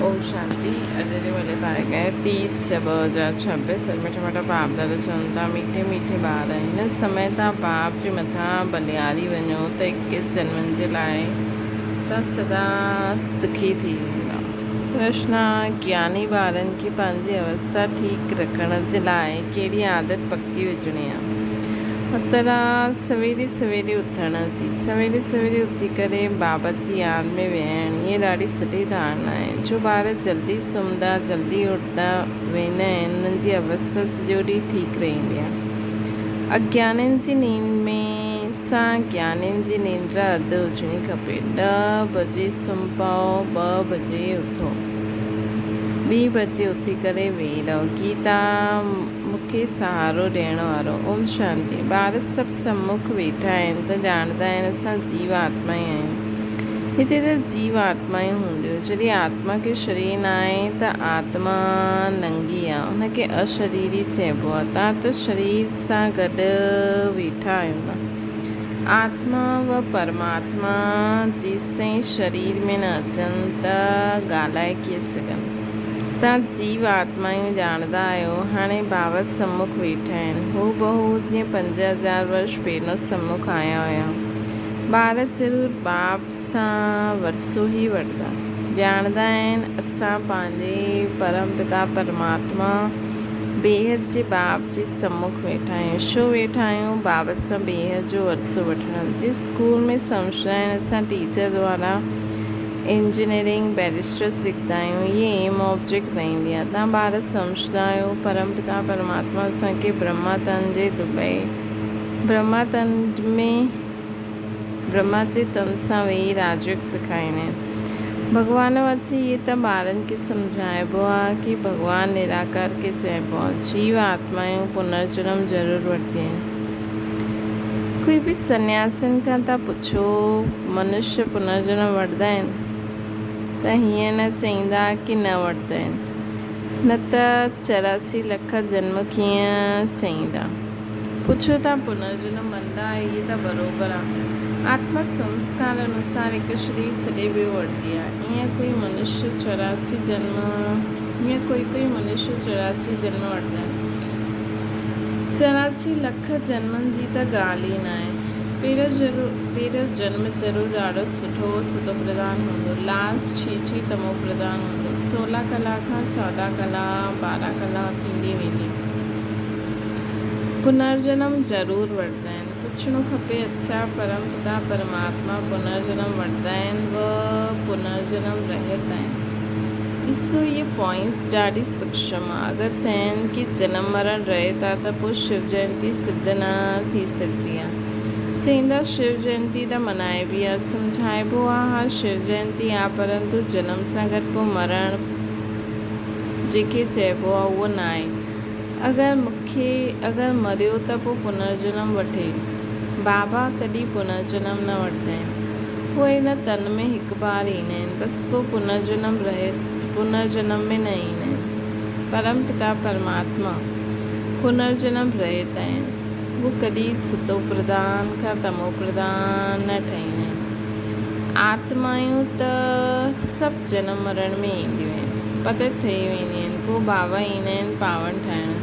اوم شانتي اڄ جي ولي تاريخ آهي 30 ڇهه 2026 اڄ مٺا مٺا باپ دادا چون ٿا ميٺي ميٺي ٻار هن سمي تان باپ جي مٿان بلياري وڃو ته اڪيس جنمن جي لاء تان سدا سکي ٿي ويندا. پرشن، گياني ٻارن کي پنهنجي اوستا ٺيڪ رکڻ جي لاء ڪهڙي عادت پڪي وجهڻي آهي؟ اتر، سويري سويري اٿڻ جي. سويري سويري اٿي ڪري بابا جي ياد ۾ ويهڻ هيء ڏاڍي سٺي ڌارڻا آهي. جو ٻار جلدي سمهندا، جلدي اٿندا ويندا آهن، انهن جي اوستا سڄو ڏينهن ٺيڪ رهندي آهي. اگيانين جي نينڊ ۾ سان گيانين جي ننڊ اڌ هجڻي کپي. ڏهه بجي سمهه پئو، ٻه بجي اٿو. ٻي بجي اٿي ڪري ويهي رهو. گيتا. مون کي سهارو ڏيڻ وارو. اوم شانتي. ٻار سڀ سمک ويٺا آهن ته ڄاڻندا آهن اسان جيو آتما ئي آهيون. هتي ته جيو آتما ئي هونديون. جڏهن آتما کي شرير ناهي ته آتما ننگي آ. ان کي اشريري چئبو آ. توهان ته شرير سان گڏ ويٺا آهيو نه. آتما و پرماتما جيستائين شرير ۾ نه اچن ته ڳالهائي ڪيئن سگهن. توهان جيو آتمائون ڄاڻندا آهيو، هاڻي بابا سمک ويٺا آهن. هوبهو جيئن 5000 ورش پهريون سمک آيا هيا. ٻار ضرور باپ سان ورثو ئي وٺندا. ڄاڻندا آهن، اسان پنهنجي پرم پتا پرماتما بيحد جي باپ جي سمک ويٺا آهيون. ڇو ويٺا آهيون؟ بابا سان بيحد جو ورثو وٺڻ. جيئن اسڪول ۾ سمجهندا آهن، اسان ٽيچر دوارا انجنيئرنگ، بئريسٽر سکندا آهيون، اهي ايم آبجيڪٽ رهندي آهي. توهان ٻار سمجهندا آهيو، پرم پتا پرماتما اسان کي برهما تن جي دٻئي، برهما تن ۾، برهما جي تن سان ويهي راجيوگ سکائيندا آهن. ڀڳوان واچي اهي ته ٻارن کي سمجهائبو آهي ڪي ڀڳوان نراڪار کي چئبو آهي. جيو آتمائون پنرجنم ضرور وٺنديون آهن. ڪوئي به سنياسين کان ٿا پڇو منشيه پنرجنم وٺندا آهن ته هيئن نه چئيندا ڪي نه وٺندا آهن نه ته 84 لک جنم ڪيئن چئيندا. پڇو ٿا پنرجنم مڃندا آهيو هي ته بروبر آ. آتما سنسڪار انوسار هڪ شرير ڇڏي ٻيو وٺندي آ. ائين ڪوئي منشيه 84 جنم ائين ڪوئي ڪوئي منشيه 84 جنم وٺندا آهن. 84 لک جنمن جي ته ڳالهه ئي ناهي. پهريون جنم ضرور ڏاڍو سٺو ستو پرڌان هوندو. لاسٽ ڇيڇي تمو پرڌان هوندو. سولهه ڪلا کان 14 ڪلا، 12 ڪلا ٿيندي ويندي. پنرجنم ضرور وٺندا آهن. پڇڻو کپي اڇا پرم پتا پرماتما پنرجنم وٺندا آهن و پنرجنم رهت آهن. ڏسو اهي پوائنٽس ڏاڍي سوڪشم آ. اگر چين ڪي جنم مرڻ رهت آ ته پوء شو جينتي سڌ نه ٿي سگهندي آ. چئيندا شو جينتي ته منائبي آ. سمجهائبو آ ها شو جينتي آ پرنتو جنم سان گڏ پوء مرڻ جيڪي چئبو آ اهو ناهي. اگر مکي اگر مريو ته پوء پنرجنم وٺي. بابا ڪڏهن پنرجنم نه وٺندا آهن. هو هن تن ۾ هڪ بار ايندا آهن بس پوء پنرجنم رهي پنرجنم ۾ نه ايندا آهن. پرم پتا پرماتما پنرجنم رهت آهن. هو ڪڏهن ستو پرڌان کان تمو پرڌان نه ٺهيندا آهن. آتمائون ته سڀ جنم مرڻ ۾ اينديون آهن. پتت ٺهي وينديون آهن. پوء بابا ايندا آهن پاون ٺاهڻ.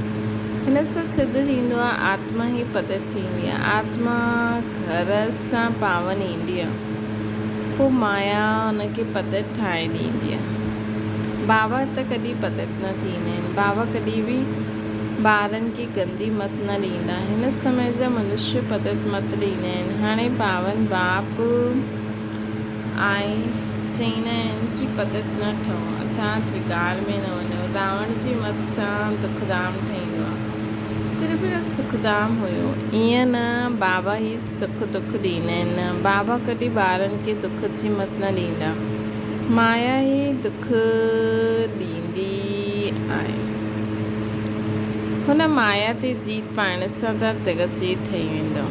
هن سان سڌ ٿيندو آهي آتما ئي پتت ٿيندي آهي. آتما گهر سان پاون ايندي آهي. پوء مايا ان کي پتت ٺاهي ڏيندي آهي. بابا ته ڪڏهن پتت نه ٿيندا آهن. بابا ڪڏهن به ٻارن کي گندي مت نه ڏيندا. هن سمي جا منشيه پتت مت ڏيندا آهن. هاڻي پاون باپ آهي چئيندا آهن ڪي پتت نه ٺهو ارٿات وڪار ۾ نه وڃو. راوڻ جي مت سان دکڌام ٺهيندو آهي. پھريون پھريون سک ڌام ھيو. ايئن نه بابا ھي سک دک ڏيندا آھن نه بابا ڪڏھن ٻارن کي دک جي مت نه ڏيندا. مايا ئي دک ڏيندي آھي. ھن مايا تي جيت پائڻ سان ته جڳت جيت ٺھي ويندو.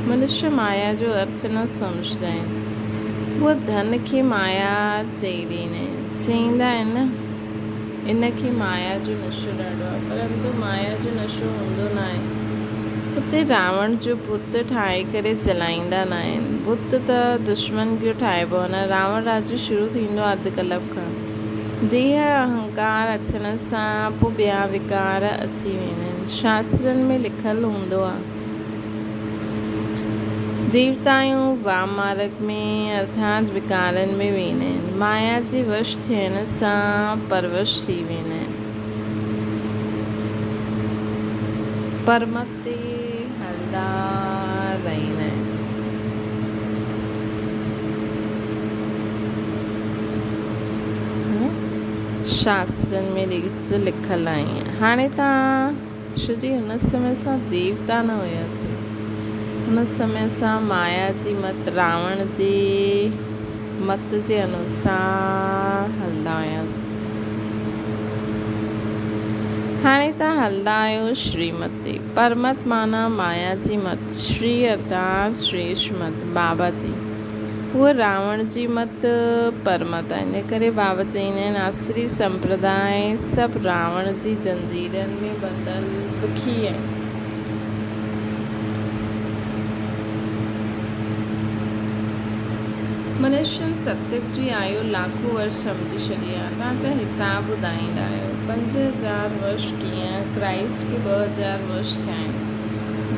منشي مايا جو ارٿ نه سمجھندا آھن. ھو ڌن کي مايا چئي ڏيندا آھن. چئيندا آھن نه. ان کي مايا جو نشو ڏاڍو آهي، پرنتو مايا جو نشو هوندو ناهي. اتي راوڻ جو بت ٺاهي ڪري جلائيندا ناهن. بت ته دشمن جو ٺاهبو آهي نه. راوڻ راڄ شروع ٿيندو آهي اڌ ڪلپ کان. ديهه اهنڪار اچڻ سان پوء ٻيا وڪار اچي ويندا آهن. شاسترن ۾ لکيل هوندو آهي. ديوتائون وام مارڳ ۾ ارٿات وڪارن ۾ ويندا آهن. مايا جي وش ٿيڻ سان پروش ٿي ويندا آهن. پرمت تي هلندا رهندا آهن. شاسترن ۾ ريت لکيل آهي. هاڻي ته ڇو جي ان سمي اسان ديوتا نه هياسين. ان سمي اسان مايا جي مت، راوڻ جي مت جي انوسار هلندا هياسين. هاڻي توهان هلندا آهيو شريمت تي. پرمت معنيٰ مايا جي مت، شري ارٿات شريشٺ مت، بابا جي. هوء راوڻ جي مت پرمت آهي. ان ڪري بابا چئيندا آهن آسري سمپرداء سڀ راوڻ جي زنجيرن ۾ ٻڌل دکي آهن. منشين ستيگ جي آيو لاکون ورش سمجهي ڇڏي آهي. توهان ته حساب ٻڌائيندا آهيو. 5000 ورش ڪيئن؟ ڪرائسٽ کي 2000 ورش ٿيا آهن.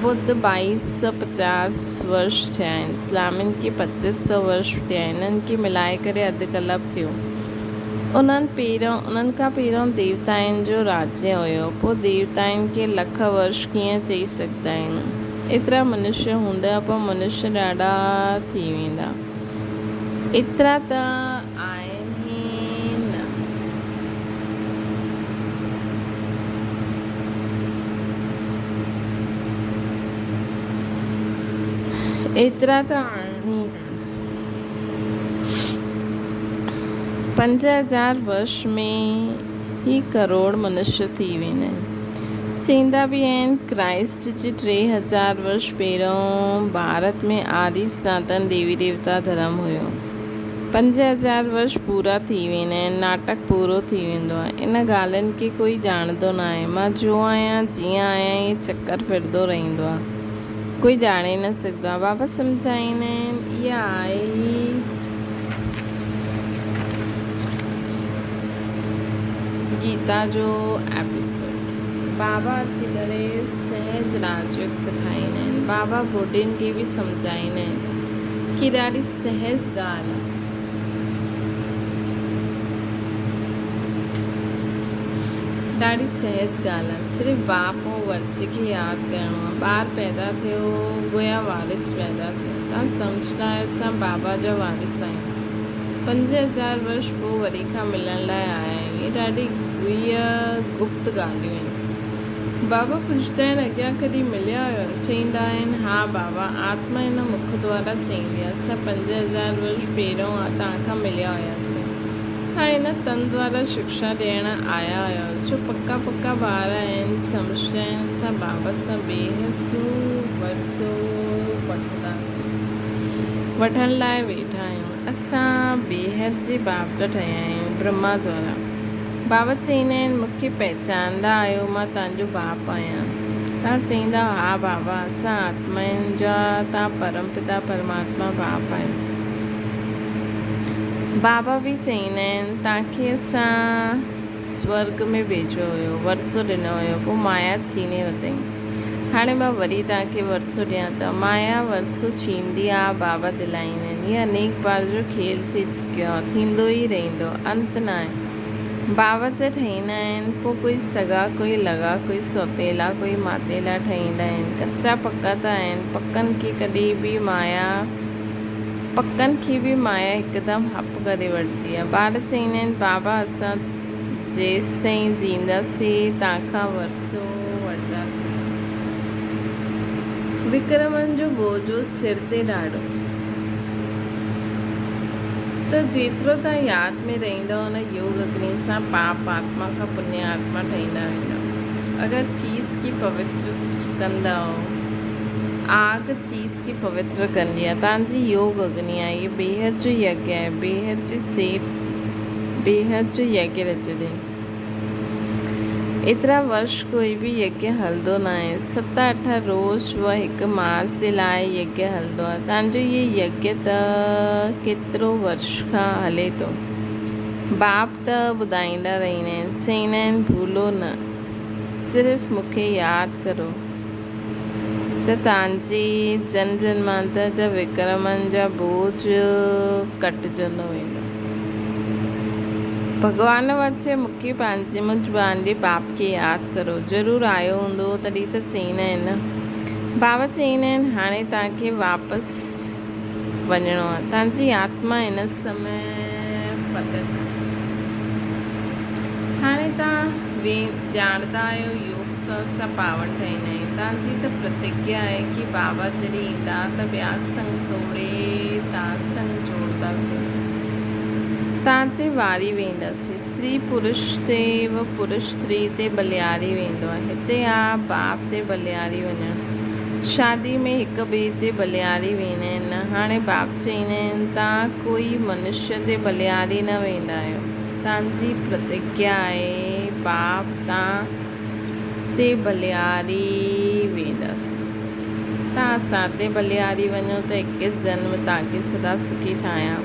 ٻڌ ٻائيس سؤ پچاس ورش ٿيا آهن. اسلامين کي پچيس سؤ ورش ٿيا آهن. انهن کي ملائي ڪري اڌ ڪلپ ٿيو. انهن پهريون انهن کان پهريون ديوتائن جو راجيه هيو. پوء ديوتائن کي لک ورش ڪيئن چئي سگهندا آهن؟ ايترا منشيه هوندا پوء منشيه ڏاڍا ٿي ويندا. ايترا ته آهن ئي نه. ايترا ته آهن ئي نه. 5000 ورش ۾ ئي ڪروڙ منشيه ٿي ويندا آهن. چئيندا به آهن ڪرائسٽ جي 3000 ورش پهريون ڀارت ۾ آدي سناتن ديوي ديوتا ڌرم هيو. 5000 ورش پورا ٿي ويندا آهن، ناٽڪ پورو ٿي ويندو آهي. ان ڳالهين کي ڪوئي ڄاڻندو ناهي. مان جو آهيان، جيئن آهيان ائين چڪر ڦرندو رهندو آهي. ڪوئي ڄاڻي نه سگهندو آهي. بابا سمجهائيندا آهن، اها آهي ئي گيتا جو ايپيسوڊ. بابا اچي ڪري سهج راجيوگ سکائيندا آهن. بابا ٻڍين کي به سمجهائيندا آهن ڪي ڏاڍي سهج ڳالهه آهي. ڏاڍي سهج ڳالهه آهي. صرف باپ ۽ ورثي کي ياد ڪرڻو آهي. ٻار پيدا ٿيو گويا وارث پيدا ٿيو. توهان سمجهندا آهيو اسان بابا جا وارث آهيون. 5000 ورش پوء وري کان ملڻ لاء آيا آهيون. اهي ڏاڍي گهيء گپت ڳالهيون آهن. بابا پڇندا آهن اڳيان ڪڏهن مليا آهيو؟ چئيندا آهن ها بابا آتما هن مک دوارا چئيندي آهي اسان 5000 ورش پهريون توهان کان مليا هياسين. توهان هن تن دوارا شڪشا ڏيڻ آيا آهيو. جو پڪا پڪا ٻار آهن سمجهندا آهن اسان بابا سان بيحد جو ورثو وٺنداسين. وٺڻ لاء ويٺا آهيون. اسان بيحد جي باپ جا ٺهيا آهيون برهما دوارا. بابا چئيندا آهن مون کي پهچاندا آهيو مان توهان جو باپ آهيان. توهان چئيندا ها بابا اسان آتمائن جا توهان پرم پتا پرماتما باپ آهيو. بابا به چئيندا آهن توهان کي اسان سورڳ ۾ ڀيجيو هيو ورثو ڏنو هيو پوء مايا ڇيني ورتائين. هاڻي مان وري توهان کي ورثو ڏيان ته مايا ورثو ڇيندي آ بابا دلائيندا آهن. هي انيڪ بار جو کيل ٿي چڪيو آ ٿيندو ئي رهندو انت ناهي. بابا جا ٺهيندا آهن پوء ڪوئي سڳا ڪوئي لڳا ڪوئي سوتيلا ڪوئي ماتيلا ٺهيندا آهن ڪچا پڪا ته آهن پڪن کي ڪڏهن به مايا پڪن کي به مايا هڪدم هپ ڪري وٺندي آهي ٻار چئيندا آهن بابا اسان جيستائين جيئنداسين تان کان ورثو وٺنداسين. وڪرمن جو بوجو سر تي ڏاڍو. ته جيترو توهان ياد ۾ رهندؤ ان يوگ اگني سان پاپ آتما کان پڃ آتما ٺهيندا ويندؤ. اگر چيز کي پوتر ڪندؤ، آگ چيز کي پوتر ڪندي آهي. توهان جي يوگ اگني آهي. هي بيحد جو يگيا آهي. بيحد جي سير بيحد جو يگيا رچجي. ايترا ورش ڪوئي به يگيا هلندو ناهي. ست اٺ روز و هڪ ماس جي لاء يگيا هلندو آهي. تان جو هي يگيا ته ڪيترو ورش کان هلي ٿو. باپ ته ٻڌائيندا رهندا آهن، چئيندا آهن ڀولو نه، صرف مون کي ياد ڪرو ته توهان جي جنم جنمانتر جا وڪرمن جا بوجهه ڪٽجندو ويندو. ڀڳوان وٽ چئي مون کي پنهنجي منهنجي پنهنجي باپ کي ياد ڪرو. ضرور آيو هوندو تڏهن ته چئيندا آهن نه. بابا چئيندا آهن هاڻي توهان کي واپس وڃڻو آهي. توهان جي آتما هن سمي پتت آهي. هاڻي توهان ڄاڻندا آهيو يوگ سان اسان پاون ٺاهيندا آهيون. توهان جي ته پرتگيا آهي ڪي بابا جڏهن ايندا ته ٻيا سنگ توڙي توهان سنگ جوڙنداسين. توهان تي واري وينداسين. استري پرش تي و پرش استري تي بلياري ويندو آهي. هتي آ باپ تي بلياري وڃڻ. شادي ۾ هڪ ٻئي تي بلياري ويندا آهن نه. هاڻي باپ چئيندا آهن توهان ڪوئي منشيه تي بلياري نه ويندا آهيو. توهان جي پرتگيا آهي باپ توهان تي بلياري وينداسين. توهان اسان تي بلياري وڃو ته اڪيس جنم توهان کي سدا سکي ٺاهيان.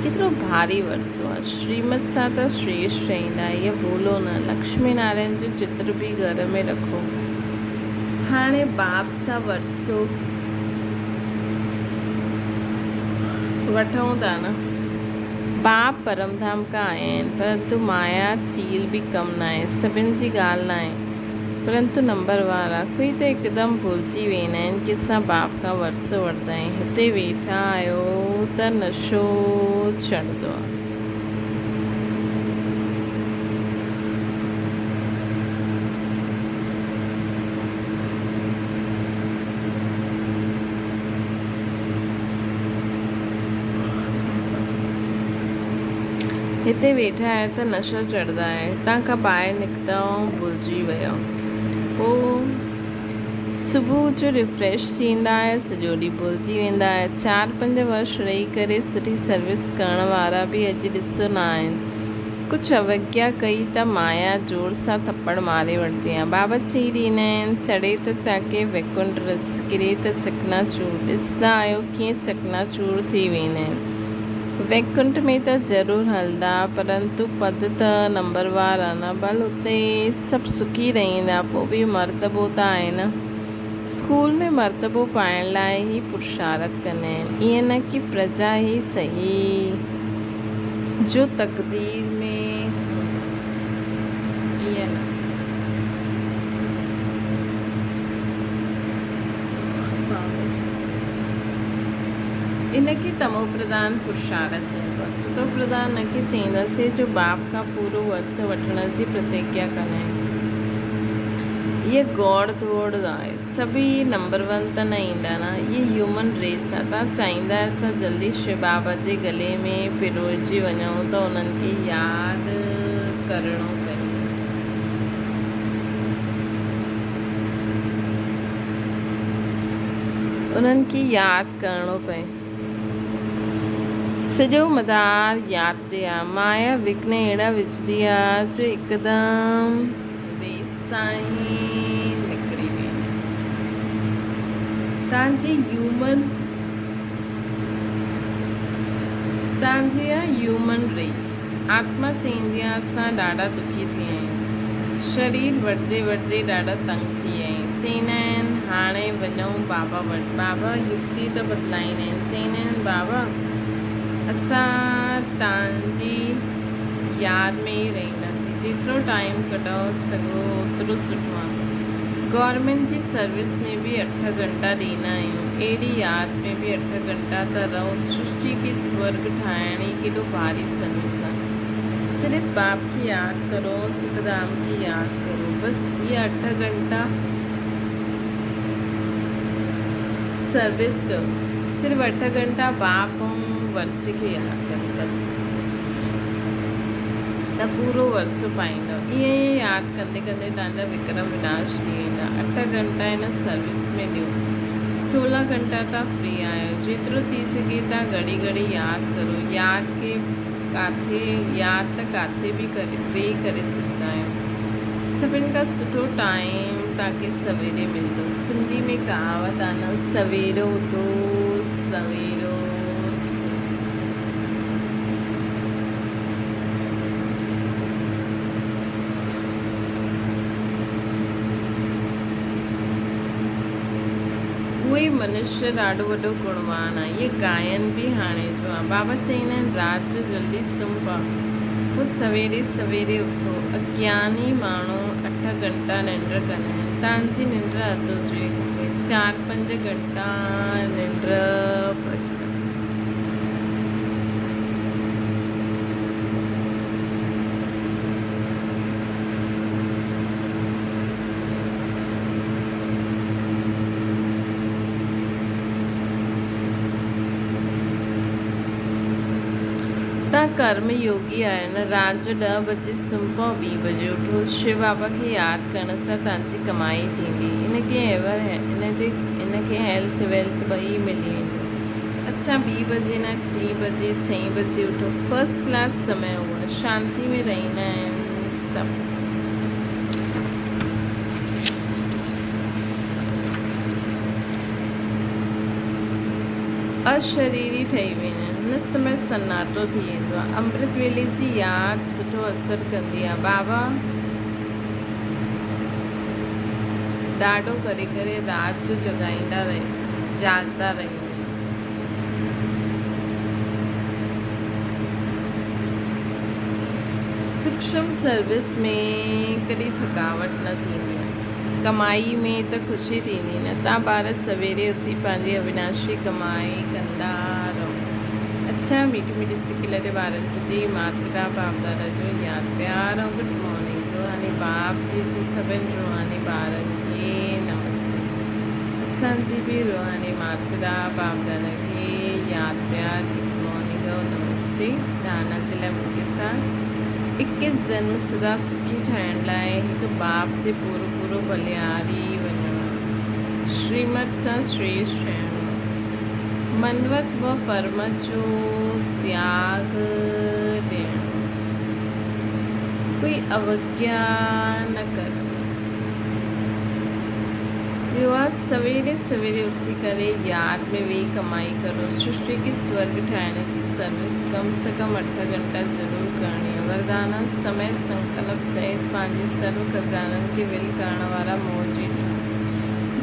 ڪيترو ڀاري ورثو آهي. شريمت سان ته شريشٺ ٺهيندا. هيء ڀولو نه. لڪشمي نارائڻ جو چتر به گهر ۾ رکو. هاڻي باپ سان ورثو وٺون ٿا نه. باپ پرم ڌام کان آيا آهن، پرنتو مايا چيل به ڪم ناهي. سڀن جي ڳالهه ناهي، پرنتو نمبر وارا ڪوئي ته هڪدم ڀلجي ويندا آهن ڪي اسان باپ کان ورثو وٺندا آهيون. هتي ويٺا آهيو ته نشو چڙهندو آهي. هتي ويٺا آهيو ته نشو چڙهندا آهيو، هتان کان ٻاهر نڪتؤ ڀلجي ويؤ. پوء صبح جو ريفريش ٿيندا آهيو، سڄو ڏينهن ڀلجي ويندا آهيو. چار پنج ورش رهي ڪري سٺي سروس ڪرڻ وارا به اڄ ڏسو نه آهن. ڪجهه اوگيا ڪئي ته مايا زور سان ٿپڙ ماري وٺندي آهي. بابا چئي ڏيندا آهن، چڙهي ته چاڪي ويڪنٺ رس، ڪري ته چڪناچور. ڏسندا آهيو ڪيئن چڪناچور ٿي ويندا آهن. ويڪنٺ ۾ ته ضرور هلندا، پرنتو پد ته نمبروار آهي نه. ڀل اتي سڀ سکي رهندا، پوء به مرتبو ته آهي نه. اسڪول ۾ مرتبو پائڻ لاء ئي پرشارٿ ڪندا آهن. ائين نه ڪي پرجا ئي صحيح جو تقدير ۾ هوندو. ائين نه. ان کي تمو پرڌان پرشارٿ چئبو آهي. ستو پرڌان ان کي چئينداسين جو باپ کان پورو ورثو وٺڻ جي پرتگيا ڪندا آهن. هيء گوڙ ڌوڙ آهي. سڀئي نمبر ون ته نه ايندا نه. هيء هيومن ريس آهي. توهان چاهيندا اسان جلدي شو بابا جي گلي ۾ پروئجي وڃون ته انهن کي ياد ڪرڻو پئي. انهن کي ياد ڪرڻو پئي. سڄو مدار ياد تي آ. مايا وگهن اهڙا وجهندي آ جو هڪدم ريس سان ئي نڪري ويندي. تان جي هيومن تان جي آ هيومن ريس. آتما چئيندي آ اسان ڏاڍا دکي ٿي ويا آهيون. شرير وڍندي وڍندي ڏاڍا تنگ ٿي ويا آهيون. چئيندا آهن هاڻي وڃون بابا وٽ. بابا يڪتي ته بدلائيندا آهن. چئيندا آهن بابا اسان تان جي ياد ۾ ئي رهنداسين. جيترو ٽائيم ڪڍو سگهو اوترو سٺو آهي. گورنمينٽ جي سروس ۾ به اٺ گهنٽا ڏيندا آهيون. اهڙي ياد ۾ به اٺ گهنٽا ته رهو. سرشٽي کي سورڳ ٺاهڻ ئي ڪيڏو ڀاري سروس آهي. صرف باپ کي ياد ڪرو سکڌام کي ياد ڪرو بس اها اٺ گهنٽا سروس ڪيو. صرف اٺ گهنٽا باپ ۽ ورثي کي ياد ڪرو بس ته پورو ورثو پائيندؤ. ائين ائين ياد ڪندي ڪندي توهان جا وڪرم وناش ٿي ويندا. اٺ گهنٽا هن سروس ۾ ڏيو. 16 گهنٽا توهان فري آهيو. جيترو ٿي سگهي توهان گهڙي گهڙي ياد ڪرو. ياد کي ڪاٿي ياد ته ڪاٿي به ڪري ويهي ڪري سگهندا آهيو. سڀن کان سٺو ٽائيم توهان کي سويري ملندو. سنڌي ۾ ڪهاوت آهي نه سويرو اٿو سويرو سمهو. منشيه ڏاڍو وڏو گڻوان آ. اهي گائن به هاڻي جو آ. بابا چئيندا آهن رات جو جلدي سمهه پئو پوء سويري سويري اٿو. اگياني ماڻهو اٺ گهنٽا ننڊ ڪندا آهن. تان جي ننڊ اڌ هجڻي کپي. چار پنج گهنٽا ننڊ بس. توهان ڪرم يوگي آهيو نه؟ رات جو ڏهه بجي سمهه پئو ٻي بجي اٿو شو بابا کي ياد ڪرڻ سان توهان جي ڪمائي ٿيندي ان کي ايور ان کي هيلٿ ويلٿ ٻئي ملي وينديون اڇا ٻي بجي نه ٽي بجي چئين بجي اٿو فرسٽ ڪلاس سمي اهو آهي شانتي ۾ رهيندا آهن سڀ. اشريري ٺهي ويندا آهن. هن سمي سناٽو ٿي ويندو آهي. امرت ويلي جي ياد سٺو اثر ڪندي آهي. بابا ڏاڍو ڪري ڪري رات جو جڳائيندا جاڳندا رهندا آهن. سوڪشم سروس ۾ ڪڏهن ٿڪاوٽ نه ٿيندي آهي. ڪمائي ۾ ته خوشي ٿيندي نه. تان ٻار سويري اٿي پنهنجي اويناشي ڪمائي ڪندا رهو. اڇا ميٺي ميٺي سڪيلڌي ٻارن پرتي مات پتا باپ دادا جو ياد پيار ۽ گڊ مارننگ روحاني باپ جي جي سڀن روحاني ٻارن کي نمستي اسان جي به روحاني مات پتا باپ دادا کي ياد پيار گڊ مارننگ ۽ نمستي دانا جي لاء مکيه سان اڪيس جنم سدا سکي ٺاهڻ لاء هڪ باپ تي پورو پورو ٻلهياري وڃڻو آهي. شريمت سان شريشٺ ٺهڻو آهي. منوت و پرمت جو تياڳ ڏيڻو آهي. ڪوئي اوگيا نه ڪرڻي آهي. ٻيو آ سويري سويري اٿي ڪري ياد ۾ ويهي ڪمائي ڪرو. سرشٽي کي سورڳ ٺاهڻ جي سروس ڪم سان ڪم اٺ گهنٽا ضرور ڪرڻي آ. وردانا سمي سنڪلپ سهت پنهنجي سرو خزانن کي ول ڪرڻ وارا موجي ٺهو.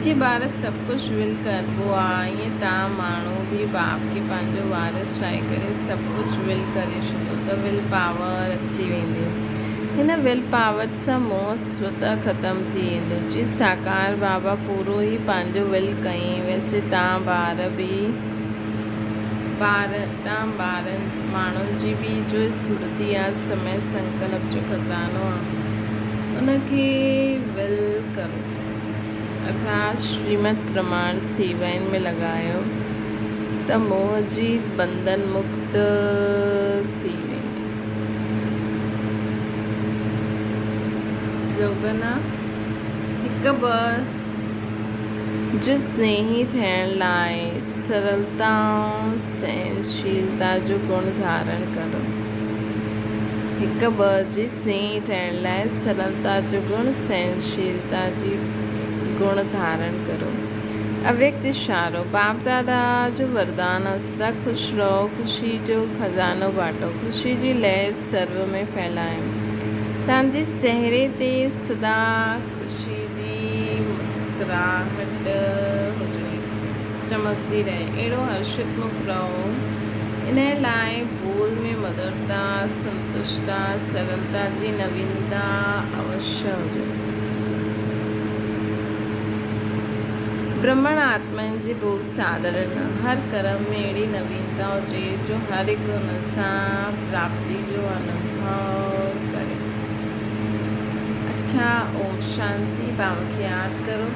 جيئن ٻار سڀ ڪجهه ول ڪربو آ ائين تان ماڻهو به باپ کي پنهنجو وارث ٺاهي ڪري سڀ ڪجهه ول ڪري ڇڏو ته will power اچي ويندي. هن will power سان موهه سوتا ختم ٿي ويندو. جي ساڪار بابا پورو ئي پنهنجو ول ڪيائين ويسي تان ٻار به ٻار تان ٻارن ماڻهن جي به جو سمرتي آ سمي سنڪلپ جو خزانو آ ان کي ول ڪرو ارٿات شريمت پرماڻ سيوائن ۾ لڳايو ته موهه جي بنڌن مڪت ٿي ويندي. سلوگن آ، هڪ ٻه جو سنيهي ٿيڻ لاء سرلتا ۽ سهنشيلتا جو گڻ ڌارڻ ڪرو. هڪ ٻه جي سنيهي ٺهڻ لاء سرلتا جو گڻ، سهنشيلتا جي گڻ ڌارڻ ڪرو. اويڪت اشارو، باپ دادا جو وردان آ، سدا خوش رهو، خوشي جو خزانو باٽو، خوشي جي لهر سرو ۾ ڦهلايو. توهان جي چهري تي سدا خوشي جي مسڪراهٽ هجڻي کپي، چمڪندي رهي، اهڙو هرشت مک رهو. انهيء لاء ٻول ۾ مڌرتا، سنتشتا، سرلتا جي نوينتا اوشيه هجي. برهمڻ آتمائن جي ٻول ساڌارڻ نه، هر ڪرم ۾ اهڙي نوينتا هجي جو هر هڪ ان سان پراپتي جو انوڀو ڪري. اڇا اوم شانتي بابا کي ياد ڪرو.